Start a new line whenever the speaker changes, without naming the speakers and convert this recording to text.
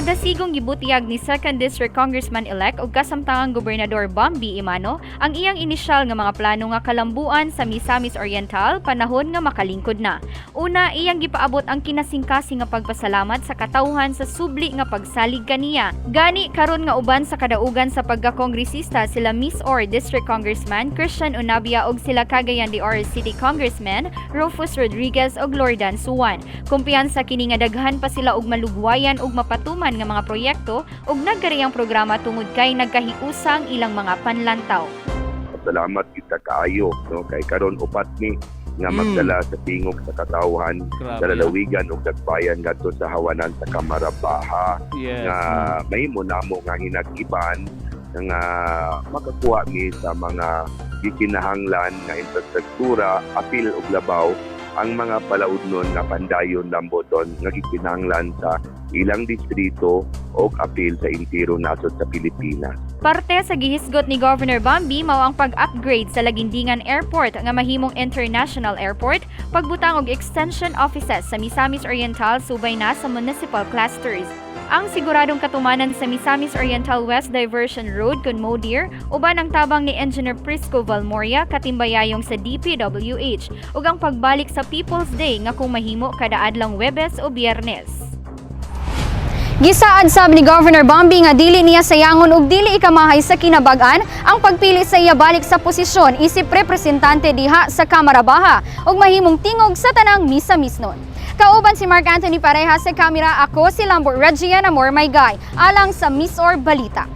Madasigong gibutyag ni 2nd District Congressman-elect ug kasamtangang Gobernador Bambi Emano ang iyang inisyal nga mga plano nga kalambuan sa Misamis Oriental panahon nga makalingkod na. Una, iyang gipaabot ang kinasingkasing nga pagpasalamat sa katawhan sa subli nga pagsalig kaniya. Gani karon nga uban sa kadaugan sa pagkakongresista sila MisOr District Congressman Christian Unabia ug sila Cagayan de Oro City Congressman Rufus Rodriguez ug Lordan Suan. Kumpiyansa kini nga daghan pa sila og malugwayan ug mapatuman nga mga proyekto ug nagkariyang programa tungod kay nagkahiusang ilang mga panlantaw.
Salamat kita kaayo, no, kay karon upat ni nga magdala sa tingog sa katawhan
Grabe.
Sa lalawigan ug dakbayan ngadto sa hawanan sa Kamara Baha nga mahimo namo nga hinagiban nga makakuha mi sa mga gikinahanglan nga infrastruktura, apil og labaw ang mga palaudnon nga pandayon lamboton nga gikinahanglan sa ilang distrito o apil sa intiro nasod sa Pilipinas.
Parte sa gihisgot ni Governor Bambi mao ang pag-upgrade sa Laguindingan Airport nga mahimong international airport, pagbutang og extension offices sa Misamis Oriental subay na sa municipal clusters. Ang siguradong katumanan sa Misamis Oriental West Diversion Road kun Modir uban ang tabang ni Engineer Prisco Valmoria katimbayayong sa DPWH ug ang pagbalik sa People's Day nga kung mahimo kada adlawng Webes o Biyernes. Gisaad sab ni Governor Bambi nga dili niya sayangon ug dili ikamahay sa kinabag-an ang pagpili sa iya balik sa posisyon isip representante diha sa Kamara Baha ug mahimong tingog sa tanang Misamisnon. Kauban si Mark Anthony Pareja sa kamera, ako si Lambot Regian Amor Maygay, alang sa MisOr Balita.